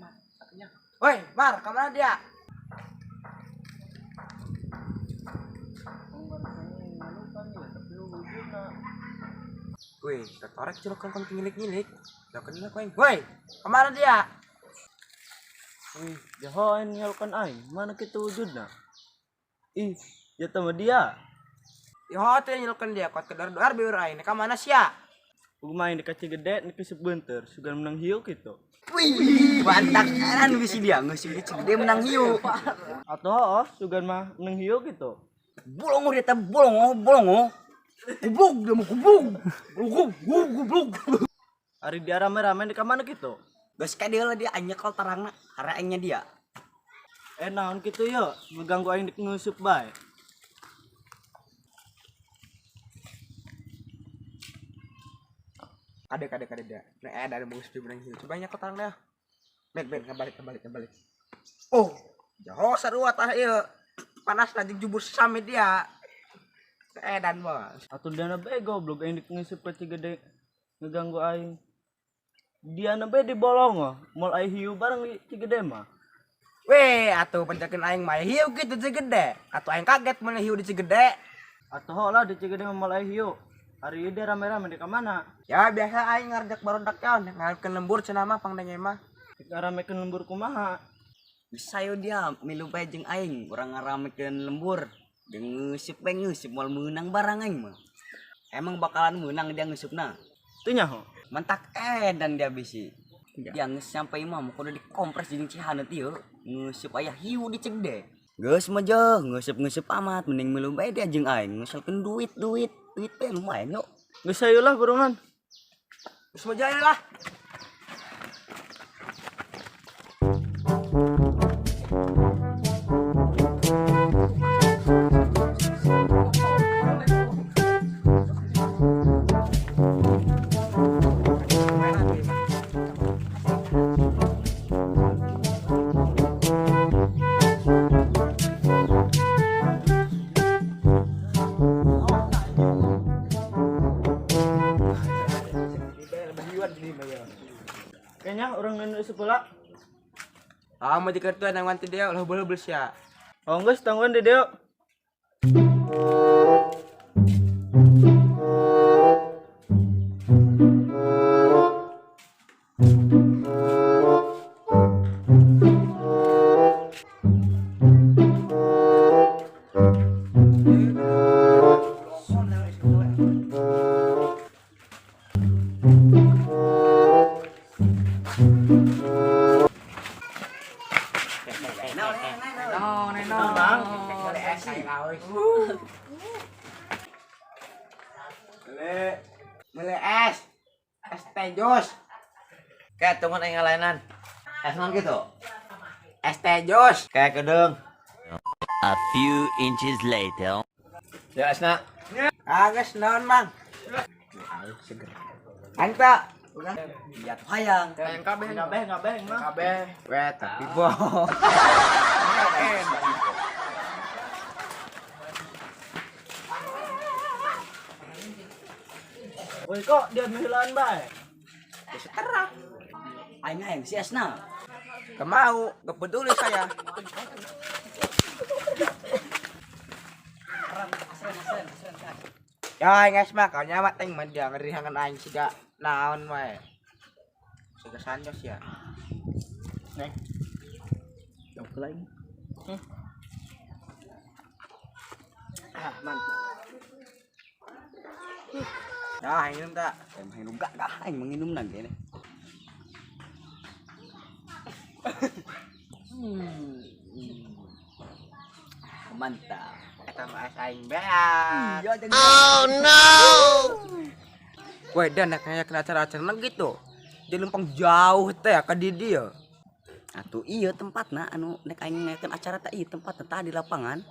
mah satunya. Woi, Mar, kamana dia? Wih, tertarik cilok kan ngilik-ngilik. Lah kena koeng. Woi, kemana dia? Wih, jaho aing ninggalkan aing. Mana kitu wujudna? Ih, jatuh sama dia. Yo, teh nyilukan dia kuat kedar-dor biur aing. Ka mana sia? Main di kaca gede nih sebentar, sugan menang hiu gitu. Wih, bantak kanan bisi dia ngeuseum di Cigede menang hiu. Atau oh, sugan mah menang hiu gitu. Bolongo dia teh bolongo, bolongo. Goblok dia mau goblok. Goblok, goblok. Ari dia rame-rame di kamana gitu. Geus ka dia lah dia aing nyekel tarangna, hara aingnya dia. Naon gitu yo, ngeganggu aing di ngeusup bae. Kade kade kade dia. Nah, ada bagus di menang hiu. Coba nyekel tarangna. Ben ben ngebalik ngebalik ngebalik. Oh, jauh sarua tah ieu. Panas lagi jubur sami dia. Edan bos. Atuh dana bae goblok aing di ngeusup ka Cigede ngeganggu aing. Dia na bae di bolongo, moal aing hiu bareng di Cigede mah. Weh, atuh pencakeun aing mah hiu gitu Cigede. Atuh aing kaget mun hiu di Cigede. Atuh lah di Cigede mah moal aing hiu. Hari ini rame-rame di kamana? Ya biasa aing ngarjak barodak ya, ngarepkeun lembur cenah mah pangdenge mah. Ngaramekeun lembur kumaha? Bisa yo dia milu bae jeung aing, urang ngaramekeun lembur. Dia ngeusup bae ngeusup moal meunang barang aing mah. Emang bakalan meunang dia ngeusupna. Teu nyaho. Mentak edan dia bisi. Dia geus sampai imah mah kudu dikompres jeung cihaneut ieu. Ngeusup aya hiu di Cigede. Geus mah jeuh, ngeusup-ngeusup amat mending milu bae dia jeung aing ngusulkeun duit duit duit bae lumayan yo. Geus hayu lah burungan. Geus mah jaya lah. Kayaknya orang nenu sekolah. Ah, mau dikertuan yang wanti dia, lah boleh beli sia. Oh geus tangguhan di dia. Beli es, es teh jos. Kayak teman aing ngalainan. Es non gitu. Es teh jos. Kayak kedeng. A few inches later. Ya esna. Ah, geus naon, Mang? Seger. Anta. Ya tuh hayang. Hayang kabeh kabeh kabeh mah. Kabeh. Weh, tapi bohong. Woi kok dia mihilaan bae? Geus terang. Aing hayang si esna. Gak mau, gak peduli saya. Ya, aing es mah kau nyamat aing mah dia ngerihangan aing siga naon wae. Siga sanjos ya. Neng. Jauh lain. Ah, mantap. Ya, aing minum tak? Aing minum gak gak aing menginum nang kene. Mantap. Eta mah es aing beak. Oh no. Woi, dan kayak kena acara-acara gitu. Dia lempang jauh teh ka di dia. Atuh iya tempatna anu nek aing ngayakeun acara teh ieu tempatna tah di lapangan.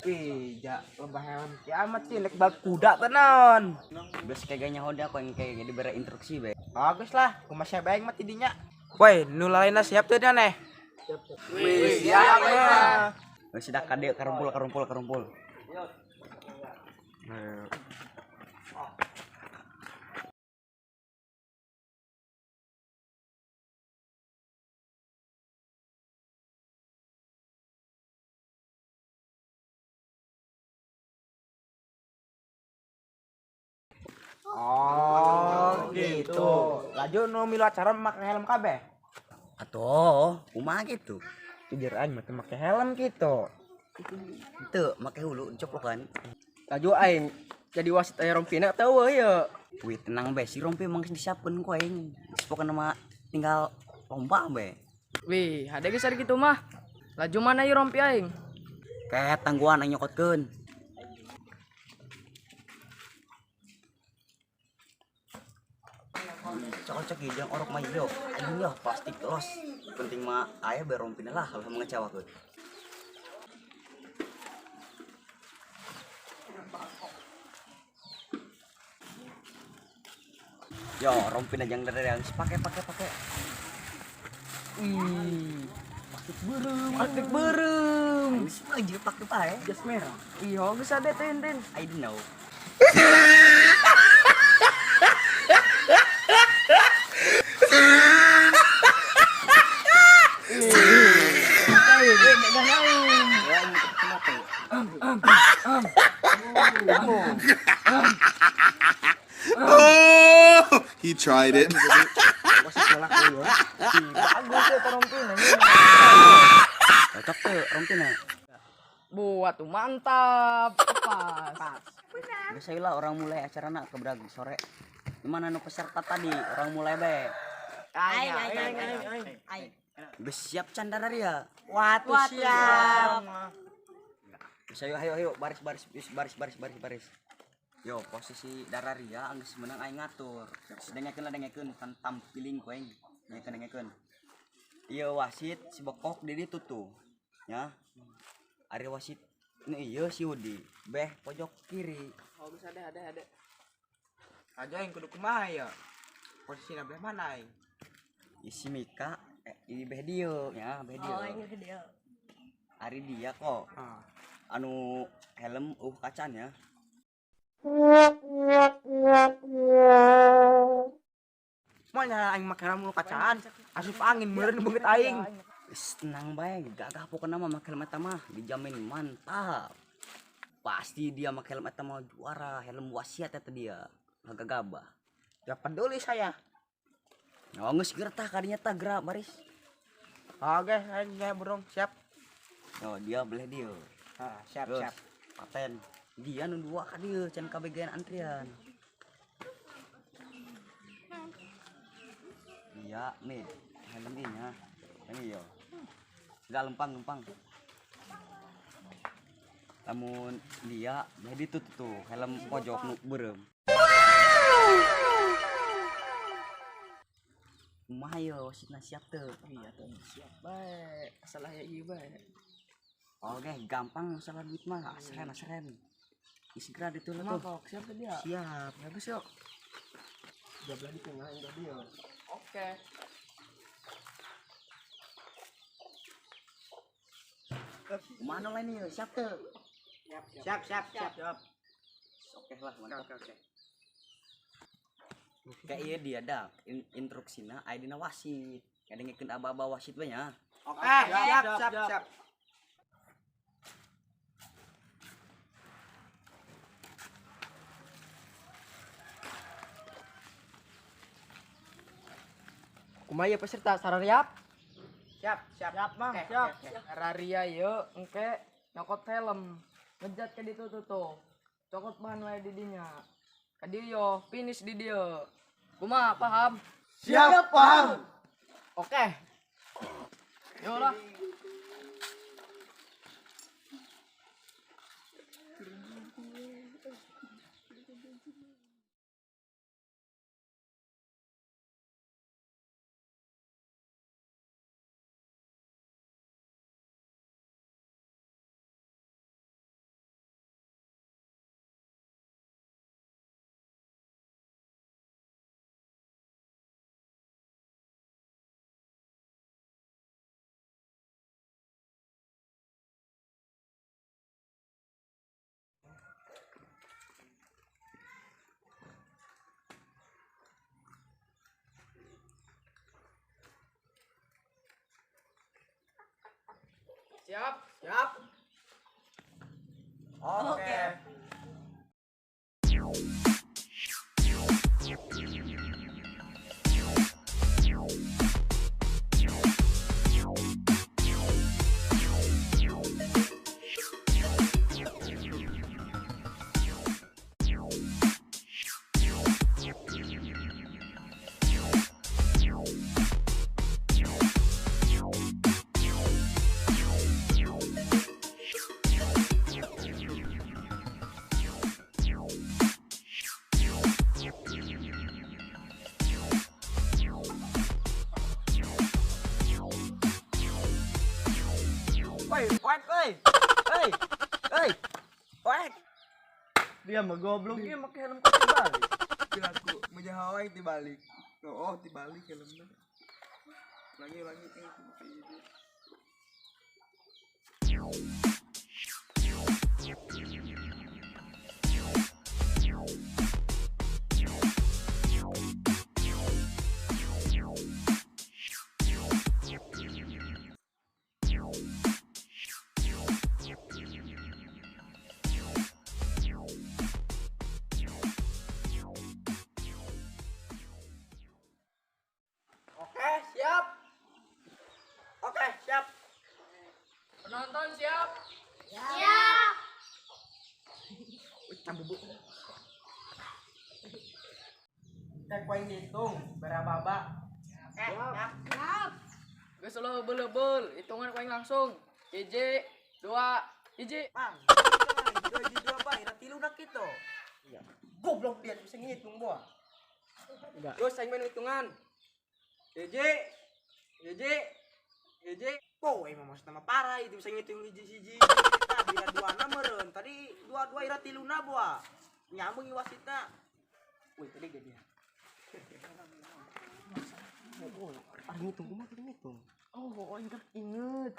Wih, ja lomba hewan kiamat sih nek bal kuda tenan. Geus kayak nyaho da aku yang kayak dibere instruksi bae. Bagus lah, kumaha bae mah tidinya. Woi, nu lainna siap teu nih? Wih, siap ya. Geus dah kade karumpul karumpul karumpul. Oh, gitu. Laju nu milu acara make helm kabeh. Atuh, kumaha gitu? Jujur aing mah teu make helm gitu. Teu make hulu dicoplokan. Laju aing jadi wasit aya rompina teu euy ye. Wih, tenang be, si rompi emang disiapkeun ku aing. Geus pokona mah tinggal lomba be. Wih, hade geus ari kitu mah. Laju mana ieu rompi aing? Kayak tangguhan aing nyokotkeun. Cocok ieu jeung orok mah ieu. Aing yo plastik los. Penting mah aya be rompina lah kalau mengecewakeun. Yo, rompina jang dareang pake pake pake. Wih, plastik beureum. Plastik beureum. Geus mah jeung pake bae. Jas merah. Ih, geus ade teh Tin. I don't know. Oh, he tried it. Bagus ya rompina. Cocok tuh rompina. Buat tuh mantap. Pas. Geus lah orang mulai acarana ke Braga sore. Gimana nu peserta tadi orang mulai be. Aing aing aing aing. Geus siap can dararia. Watuh siap. Geus ayo ayo ayo baris baris baris baris baris baris. Yo posisi dararia geus menang aing ngatur. Dengekeun lah dengekeun kan tampiling ku aing. Dengekeun dengekeun. Ieu wasit si Bekok di ditu tuh. Ya. Ari wasit nu ieu si Udi beh pojok kiri. Oh, geus ade ade ade. Aja aing kudu kumaha ya? Posisina belah mana aing? Isi Mika ini beh dieu ya, beh dieu. Oh, ini dia. Ari dia kok. Ah. Anu helm kacan ya. Moal nya aing make helm kacaan, asup angin meureun beungeut aing. Wis tenang bae, gagah pokona mah make helm eta mah dijamin mantap. Pasti dia make helm eta mah juara, helm wasiat eta dia. Gagabah. Gak peduli saya. Oh, geus geura tah kadinya tah geura baris. Oke, aing ge burung siap. Oh, dia beleh dieu. Ah, siap, Terus, siap. Paten. Dia nu dua ka dieu can kabagian antrian. Iya, nih, helm ini nya. Ini yo. Enggak lempang, lempang. Lamun dia jadi tuh tuh helm pojok nu beureum. Kumaha yo wasitna siap teu? Iya tuh siap bae. Salah ya ieu bae. Oke, gampang masalah duit mah, asren asren. Segera ditulis Kumaha tuh. kok siap teh dia? Siap. Ya geus yuk. Dia belah di tengah aing dia. Oke. Kumaha lain ieu? Siap teu? Siap, siap, siap. Oke lah, mantap. Oke, oke. Kayak iya dia dah, instruksina aya dina wasit. Ngadengekeun aba-aba wasit we nya. Oke, siap, siap, siap. Kumaha ieu peserta sarariap? Siap, siap. Siap, Mang. Oke, Siap. oke, oke. Raria ieu engke nyokot helm. Ngejat ke ditu tuh tuh. Cokot bahan wae di dinya. Ka dieu yo, finish di dieu. Kumaha paham? Siap, paham. Oke. Yo lah. Siap. Siap. Oke. Woi, oek euy. Euy. Euy. Oek. Dia mah goblok ieu make helm kok dibalik. Piraku mejaha wae dibalik. Oh, dibalik helmna. Lagi Oke, siap. Oke, siap. Penonton siap? Siap. Cambubuk. Cek poin dihitung berapa bak? Oke, siap. Siap. Geus ulah heubeul-heubeul, hitungan ku aing langsung. 1 2 1. Bang, 2 2 bang, ira tilu dak kitu. Iya. Goblok dia bisa ngitung boa. Enggak. Terus aing main hitungan. 1 1 1. Po, emang maksud nama parah itu bisa ngitung hiji-hiji. Tadi ira dua na meureun. Tadi dua-dua ira tiluna boa. Nyambung ieu wasitna. Wih, tadi gede. Oh, ari ngitung kumaha tadi ngitung. Oh, aing keur inget.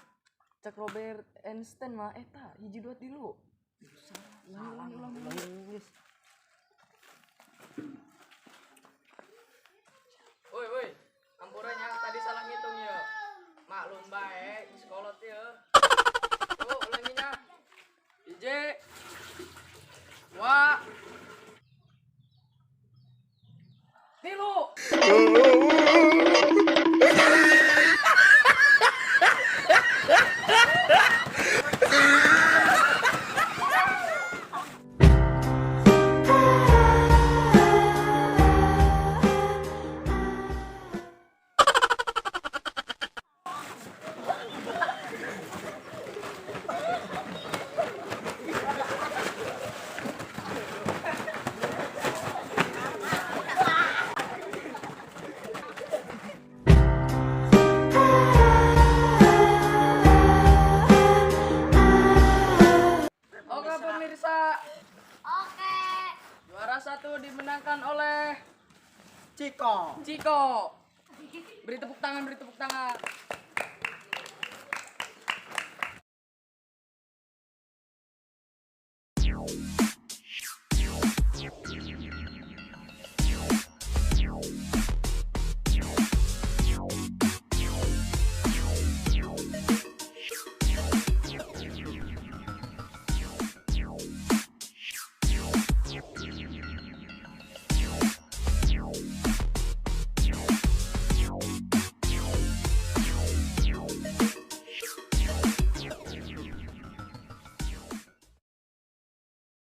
Cek Robert Einstein mah eta 1 2 3. Salah, ulang. Woi, woi. Ampura nya tadi salah ngitung ya. Maklum bae geus kolot ieu. Tuh, ulangi nya. 1 2 3. Oke pemirsa, Oke. juara 1 dimenangkan oleh Ciko. Ciko. Beri tepuk tangan, beri tepuk tangan.